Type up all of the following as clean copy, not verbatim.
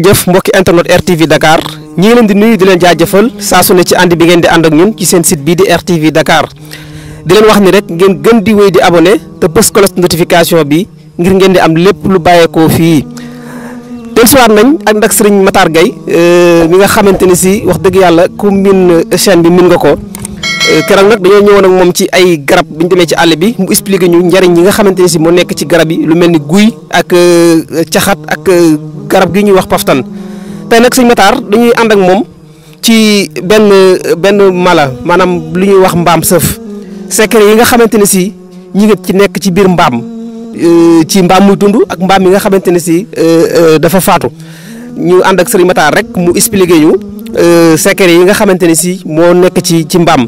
jëf mbokki internet RTV Dakar ñi ngi leen di nuyu di leen jaajëfal saa su ne ci ànd bi ngeen di ànd ak ñun ci seen site bii di RTV Dakar di leen wax ni rek ngeen gën di wéy di abonné te bës cloche notification bi ngir ngeen di am lépp lu bàyyeekoo fii. dellusiwaat nañ ak nag Serigne Matar Gueye mi nga xamante ni si wax dëgg yàlla ku min chaîne bi min nga ko keroog nag dañoo ñëwoon ak moom ci ay garab bi ñu demee ci àll bi mu expliqué ñu njariñ yi nga xamante ni si moo nekk ci garab yi lu mel ni guy ak caxat ak garab gi ñuy wax paftan tey nag Serigne Matar dañuy ànd ak moom ci benn mala maanaam lu ñuy wax mbaam sëf secret yi nga xamante ne si ñi ngi ci nekk ci biir mbaam ci mbaam muy dund ak mbaam yi nga xamante ne si dafa faatu ñu ànd ak Serigne Matar rek mu expliqué ñu secret yi nga xamante ne si moo nekk ci mbaam.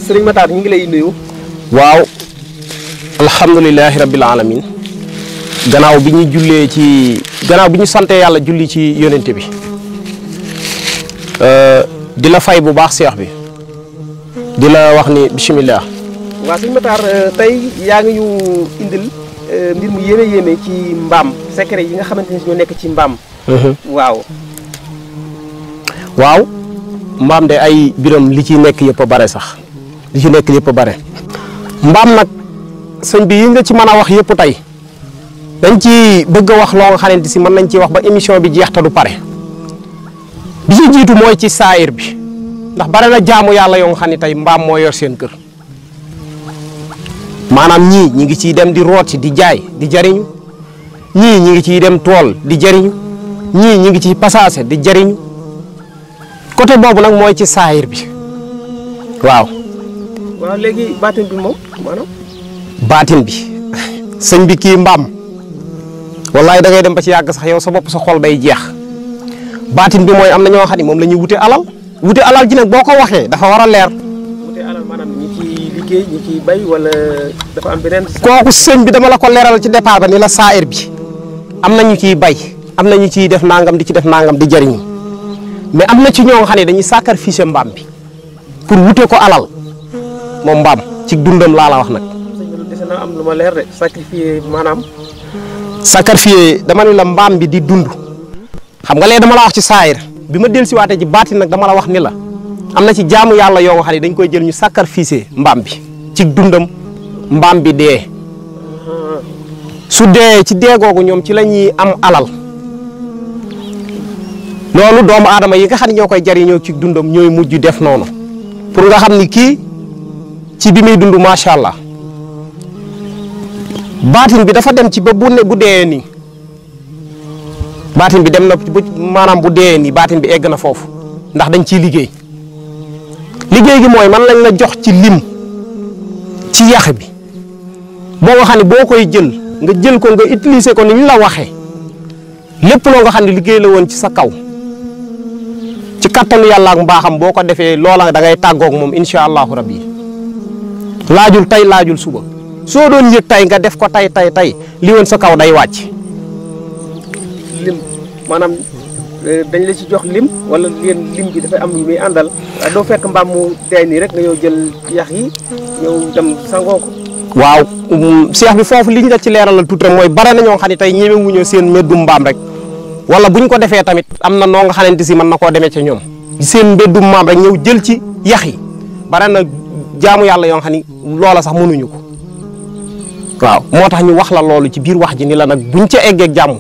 Serigne Matar ñu ngi lay nuyu. waaw alhamdulilahi rabbil alamin gannaaw bi ñu sante yàlla julli ci yonente bi di la fay bu baax seex bi di la wax ni bismillah. waaw Serigne Matar tey yaa ngi ñu indil mbir mu yéeme ci mbaam secret yi nga xamante ne si ñoo nekk ci mbaam. waaw mbaam de ay biram li ci nekk yëpp a bare sax li ci nekk yëpp a bare mbaam nag sëñ bi yi nga ci mën a wax yëpp tey dañ ci bëgg a wax loo nga xamante si mën nañ ci wax ba émission bi jeex ta du pare bi ci jiitu mooy ci saayir bi ndax bare na jaamu yàlla yoo nga xam ne tey mbaam moo yor seen kër maanaam ñii ñi ngi ciy dem di rooti di jaay di jariñu ñii ñi ngi ciy dem tool di jariñu ñii ñi ngi ciy pasaase di jariñu côté boobu nag mooy ci saayir bi waaw léegi baatin bi moom maanaam. baatin bi sëñ bi kii mbaam wallaay da ngay dem ba ci yàgg sax yow sa bopp sa xol day jeex baatin bi mooy am na ñoo xam ne moom la ñuy wute alal ji nag boo ko waxee dafa war a leer. wute alal maanaam ñi ciy liggéey ñi ciy bay wala dafa am beneen. kooku sëñ bi dama la ko leeral ci départ ba ni la saayir bi am na ñu ciy bay am na ñu ciy def nangam di ci def nangam di jariñu mais am na ci ñoo xam ne dañuy sacrifier mbaam bi pour wute ko alal moom mbaam ci dundam laa la wax nag. dese na am lu ma leer de sacrifier maanaam. sacrifier dama ne la mbaam bi di dund xam nga léegi dama la wax ci saayir bi ma dellusiwaatee ci baatin nag dama la wax ni la am na ci jaamu yàlla yoo nga xam ne dañ koy jël ñu sacrifier mbaam bi ci dundam mbaam bi dee su dee ci dee googu ñoom ci la ñuy am alal. loolu doomu aadama yi nga xam ne ñoo koy jariñoo ci dundam ñooy mujj def noonu pour nga xam ni kii ci bi muy dund macha allah baatin bi dafa dem ci ba bu dee nii baatin bi dem na maanaam bu dee nii baatin bi egg na foofu ndax dañ ciy liggéey gi mooy man lañ la jox ci lim ci yax bi boo nga xam ne boo koy jël nga jël ko nga utiliser ko ni ñu la waxee lépp loo nga xam ne liggéey la woon ci sa kaw. ci kattanu yàlla ak mbaaxam boo ko defee loola da ngay tàggoog moom incha allahu rabbi laajul tey laajul suba soo doon yëg tey nga def ko tey li woon sa kaw day wàcc. lim maanaam dañ la ci jox lim wala lim bi dafay am lu muy àndal doo fekk mbaam mu dee nii rek nga yow jël yax yi ñëw dem sangoo ko. waaw seex bi foofu liñ la ci leeralal tuuti rek mooy bare na ñoo xam ne tey ñeme wuñu seen meddum mbaam rek. wala bu ñu ko defee tamit am na noo nga xamante si mën na koo demee ca ñoom seen mbeddum maam rek ñëw jël ci yax yi bare na jaamu yàlla yoo xam ni loola sax mënuñu ko waaw moo tax ñu wax la loolu ci biir wax ji ni la nag buñ ca eggeeg jàmm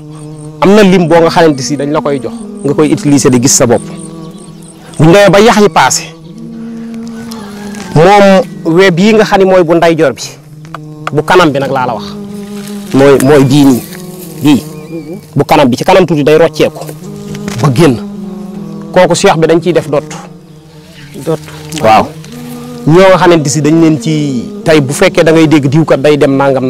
am na lim boo nga xamante si dañ la koy jox nga koy utiliser di gis sa bopp buñ demee ba yax yi paase moom web yi nga xam ne mooy bu ndeyjoor bi bu kanam bi nag laa la wax mooy bii nii bii bu kanam bi ci kanam tuuti day rocceeku ba génn kooku seex bi dañ ciy def dot waaw ñoo nga xamante si dañ leen ci tey bu fekkee da ngay dégg diw kat day dem nangam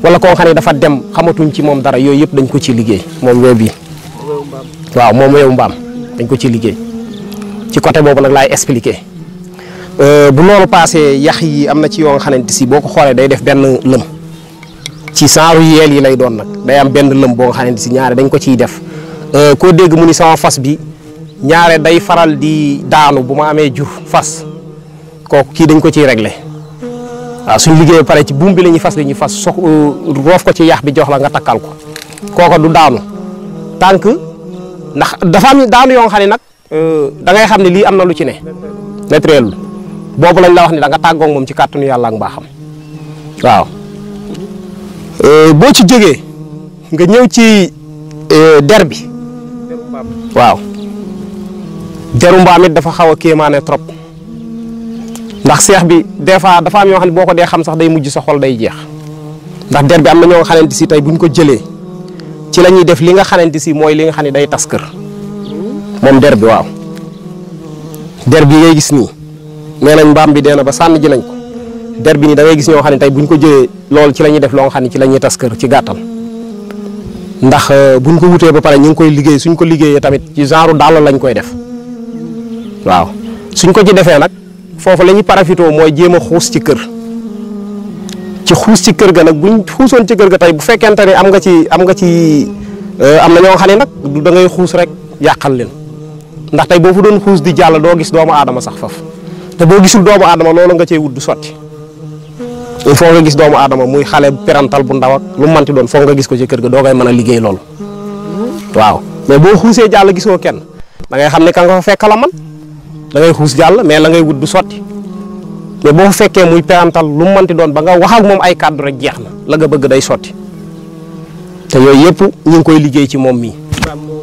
wala koo xam ne dafa dem xamatuñ ci moom dara yooyu yëpp dañ ko ci liggéey moom weew bi waaw moom weewu mbaam dañ ko ci liggéey ci côté boobu nag laay expliquer bu loolu passé yax yi am na ci yoo nga xamante si boo ko xoolee day def benn lëm ci saaru yeel yi lay doon nag day am benn lëm boo nga xamante si ñaare dañ ko ciy def koo dégg mu ni sama fas bi ñaare day faral di daanu bu ma amee jur fas kooku kii dañ ko ciy réglé waaw suñ liggéey pare ci buum bi la ñuy fas roof ko ci yax bi jox la nga takkal ko kooko du daanu tànk ndax dafa am daanu yoo xam ne nag da ngay xam ne lii am na lu ci ne naturel boobu lañ la wax ni da nga tàggoog moom ci kàttanu yàlla ak mbaaxam waaw. boo ci jógee nga ñëw ci der bi waaw deru mbaam it dafa xaw a kéemaane trop ndax seex bi des fois dafa am yoo xam ne boo ko dee xam sax day mujj sa xol day jeex ndax der bi am na ñoo nga xamante si tey buñ ko jëlee ci la ñuy def li nga xamante si mooy li nga xam ne day tas kër moom der bi waaw der bi ngay gis nii nee nañ mbaam bi dee na ba sànni ji nañ ko der bi nii da ngay gis ñoo xam ne tey buñ ko jëlee loolu ci la ñuy def loo nga xam ne ci la ñuy tas kër ci gàttal ndax buñ ko wutee ba pare ñu ngi koy liggéey suñ ko liggéeyee tamit ci genre dàll lañ koy def waaw suñ ko ci defee nag foofu la ñuy parafitoo mooy jéem a xuus ci kër ci xuus ci kër ga nag buñ xuusoon ci kër ga tey bu fekkente ne am na ñoo xam ne nag du da ngay xuus rek yàqal leen ndax tey boo fa doon xuus di jàll doo gis doomu aadama sax faf te boo gisul doomu aadama loolu nga cey wut du sotti il faut nga gis doomu aadama muy xale perantal bu ndaw ak lu manti doon foog nga gis ko ci kër ga doo ngay mën a liggéey loolu waaw mais boo xuusee jàll gisoo kenn da ngay xam ne ka nga fa fekk la man da ngay xuus jàll mais la ngay wut du sotti mais boo fekkee muy perantal lu manti doon ba nga wax ak moom ay kàddu rek jeex na la nga bëgg day sotti te yooyu yëpp ñu ngi koy liggéey ci moom mii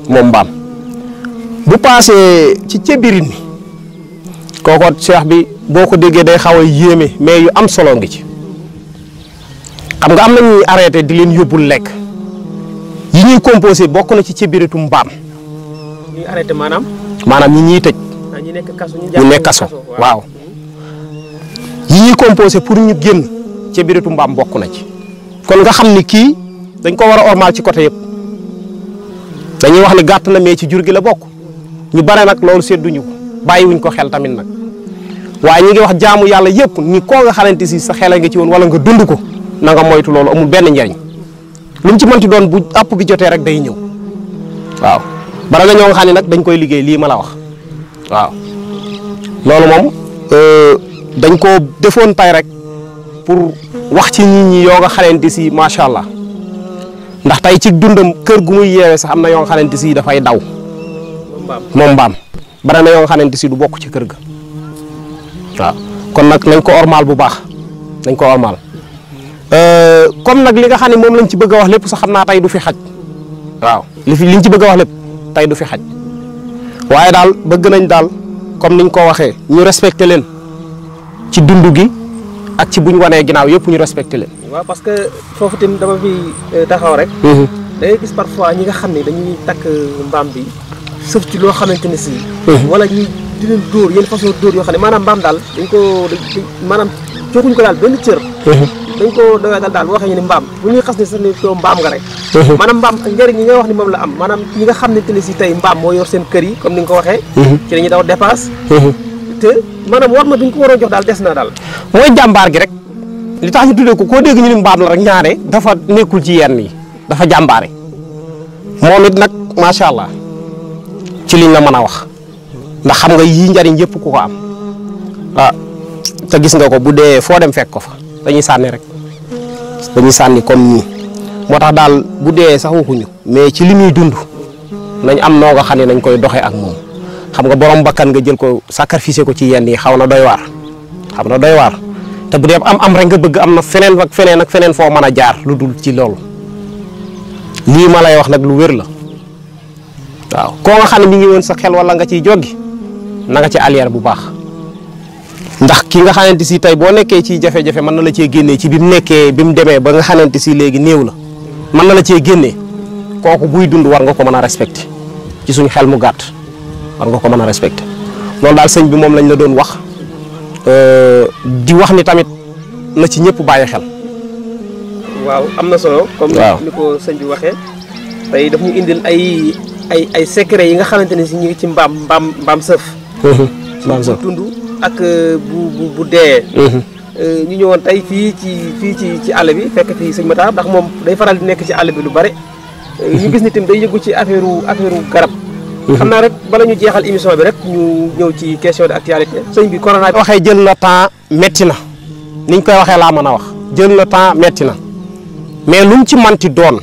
moom mbaam bu paasee ci cëbirin mi kooko cheikh bi boo ko déggee day xaw a yéeme mais yu am solo ngi ci xam nga am nañuy arrêté di leen yóbbul lekk yi ñuy composé bokk na ci cëbiritu mbaam. ñuy arrêté maanaam ñi ñuy tëj. ñi nekk kaso ñu nekk kaso waaw. yi ñuy composé pour ñu génn cëbiritu mbaam bokk na ci. kon nga xam ni kii dañ ko war a ormal ci côté yëpp dañuy wax ni gàtt na mais ci jur gi la bokk ñu bare nag loolu sedduñu ko bàyyiwuñ ko xel tamit nag waaye ñi ngi wax jaamu yàlla yëpp ni koo nga xamante si sa xel nga ci woon wala nga dund ko na nga moytu loolu amul benn njariñ lu mu ci mënti doon bu àpp bi jotee rek day ñëw waaw bara na ñoo nga xam ne nag dañ koy liggéey lii ma la wax waaw loolu moom dañ koo defoon tay rek pour wax ci nit ñi yoo nga xamante si macha allah ndax tey ci dundam kër gu muy yeewee sax am na yoo nga xamante si dafay daw moom mbaam bara na yoo nga xamante si du bokk ci kër ga waaw kon nag nañ ko ormal bu baax nañ ko ormal comme nag li nga xam ne moom lañ ci bëgg a wax lépp sax xam naa tey du fi xaj waaw liñ ci bëgg a wax lépp tey du fi xaj waaye daal bëgg nañ daal comme niñ ko waxee ñu respecté leen ci dund gi ak ci buñ wanee ginnaaw yëpp ñu respecté leen. waaw parce que foofu tamit dama fi taxaw rek. da ngay gis parfois ñi nga xam ne dañuy takk mbaam bi sëf ci loo xamante ne si. wala ñuy di leen dóor yenn façon dóor yoo xam ne maanaam mbaam daal dañ ko maanaam joxuñ ko daal benn cër. dañ ko doyal daal waxee ñu ne mbaam bu ñuy xas ne sax ni doo mbaam nga rek. maanaam mbaam njëriñ ñi nga wax ni moom la am maanaam ñi nga xam ne si tey mbaam moo yor seen kër yi comme ni nga ko waxee. ci la ñuy daw dépasse. te maanaam war ma duñ ko war a jox daal des na daal. mooy jàmbaar gi rek li tax ñu tuddee ko koo dégg ñu ni mbaam la rek ñaare dafa nekkul ci yenn yi dafa jàmbaare moom it nag macha allah ci liñ la mën a wax ndax xam nga yii njariñ yëpp ku ko am te gis nga ko bu dee foo dem fekk ko fa dañuy sànni rek dañuy sànni comme nii moo tax daal bu dee sax waxuñu mais ci li muy dund nañ am noo nga xam ne nañ koy doxee ak moom xam nga borom bakkan nga jël ko sacrificer ko ci yenn yi xaw na doy waar te bu dee am rek nga bëgg am na feneen ak feneen ak feneen foo mën a jaar lu dul ci loolu lii ma lay wax nag lu wér la waaw koo nga xam ne mi ngi woon sa xel wala nga ciy joggi na nga ci allière bu baax ndax ki nga xamante si tey boo nekkee ci jafe-jafe mën na la cee génnee ci bi mu demee ba nga xamante si léegi néew la mën na la cee génnee kooku buy dund war nga ko mën a respecté ci suñu xel mu gàtt war nga ko mën a respecté loolu daal sëñ bi moom lañ la doon wax di wax ni tamit na ci ñëpp bàyyi xel. waaw am na solo. comme ni ko sëñ bi waxee tey daf ñu indil ay secret yi nga xamante ne si ñu ngi ci mbaam sëf. mbaam sëf dund ak bu dee. ñu ñëwoon tey fii ci àll bi fekk fii sëñ Matar ndax moom day faral di nekk ci àll bi lu bare. ñu gis ni tamit day yëngu ci affaire garab. xam naa rek bala ñu jeexal émission bi rek ñu ñëw ci question d'actualité sëñ bi corona bi. waxee jël na temps metti na niñ koy waxee laa mën a wax jël na temps metti na mais lu mu ci manti doon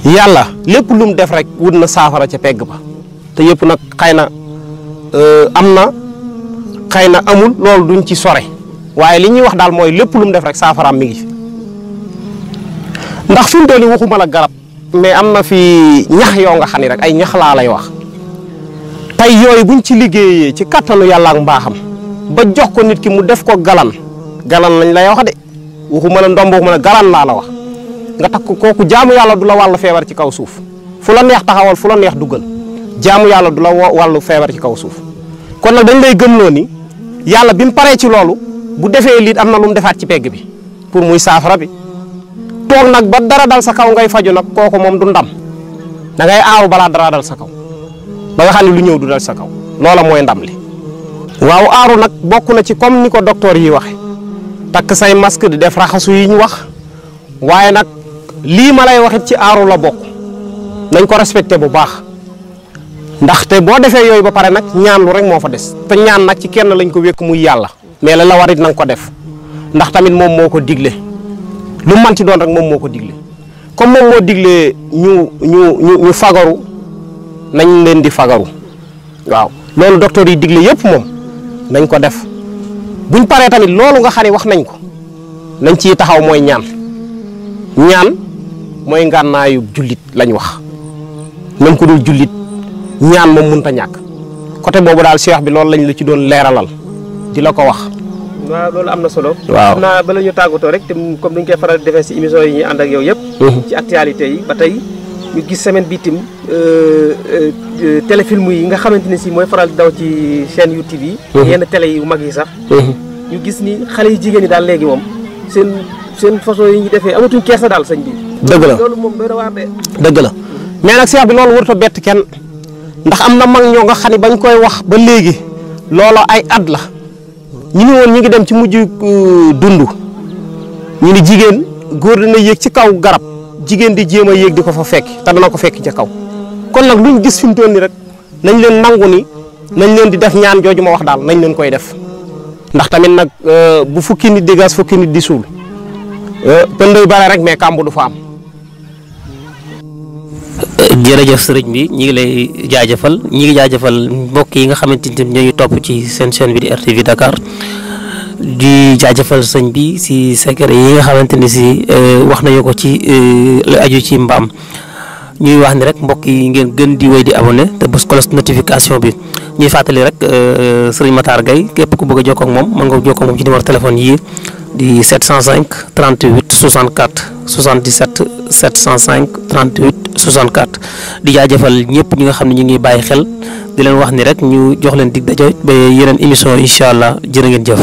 yàlla lépp lu mu def rek wut na saafara ca pegg ba te yëpp nag xëy na am na xëy na amul loolu duñ ci sore waaye li ñuy wax daal mooy lépp lu mu def rek saafaraam mi ngi fi ndax fi mu toll nii waxuma la garab mais am na fi ñax yoo nga xam ne rek ay ñax laa lay wax tey yooyu buñ ci liggéeyee ci kattanu yàlla ak mbaaxam ba jox ko nit ki mu def ko galan lañ lay wax de waxuma la ndomb waxuma la galan laa la wax nga takk kooku jaamu yàlla du la wàllu feebar ci kaw suuf fu la neex taxawal fu la neex duggal jaamu yàlla du la wàllu feebar ci kaw suuf kon nag dañ lay gëmloo ni yàlla bi mu paree ci loolu bu defee liit am na lu mu defaat ci pegg bi pour muy saafara bi toog nag ba dara dal sa kaw ngay faju nag kooku moom du ndam da ngay aaru balaa dara dal sa kaw ba nga xam ne lu ñëw du dal sa kaw loola mooy ndam li waaw aaru nag bokk na ci comme ni ko docteur yi waxe takk say masque di def raxasu yi ñu wax waaye nag lii ma lay waxit ci aaru la bokk nañ ko respecté bu baax ndaxte boo defee yooyu ba pare nag ñaan lu rek moo fa des te ñaan nag ci kenn lañ ko wékk muy yàlla mais la warit na nga ko def ndax tamit moom moo ko digle lu man ci doon rek moom moo ko digle comme moom moo digle ñu fagaru nañ leen di fagaru waaw loolu docteur yi digle yëpp moom nañ ko def buñ paree tamit loolu nga xam ne wax nañ ko nañ ciy taxaw mooy ñaan mooy ngànnaayu jullit lañ wax même ku dul jullit ñaan moom mënut a ñàkk côté boobu daal cheikh bi loolu lañ la ci doon leeralal di la ko wax. waaw loolu am na solo. waaw xam naa bala ñu tàggatoo rek te comme ni ñu koy faral di defee si émission yi ñuy ànd ak yow yëpp. ci actualité yi ba tey ñu gis semaine bi itam téléfilm yi nga xamante ne si mooy faral di daw ci chaîne YouTube yi. yenn télé yu mag yi sax. ñu gis ni xale yu jigéen ñi daal léegi moom seen façon yi ñu defee amatuñ kersa daal sëñ bi. dëgg la loolu moom doy na waar de. dëgg la mais nag cheikh bi loolu warut a bett kenn ndax am na mag ñoo nga xam ne bañ koy wax ba léegi loola ay at la. ñu ni woon ñu ngi dem ci mujj dund ñu ni jigéen góor dina yéeg ci kaw garab jigéen di jéem a yéeg di ko fa fekk te dana ko fekk ca kaw kon nag luñ gis fi mu toll nii rek nañ leen nangu ni nañ leen di def ñaan jooju ma wax daal nañ leen koy def ndax tamit nag bu fukki nit di gas fukki nit di suul pëndoy bare rek mais kàmb du fa am. jërëjëf sëriñ bi ñi ngi lay jaajëfal ñi ngi jaajëfal mbokk yi nga xamante ni ñooy topp ci seen chaîne bi di RTV Dakar di jaajëfal sëñ bi si secret yi nga xamante ni si wax nañu ko ci lu aju ci mbaam ñuy wax ni rek mbokk yi ngeen gën di wéy di abonné te bës cloche notification bi ñuy fàttali rek sëriñ Matar Gaye képp ku bëgg a jokkoo ak moom mën nga jokkoo ak moom ci numéro téléphone yi di 705 38 64 77 705 38 64 di jaajëfal ñëpp ñi nga xam ne ñu ngi bàyyi xel di leen wax ni rek ñu jox leen dig daje ba yeneen émission incha allah jërë ngeen jëf.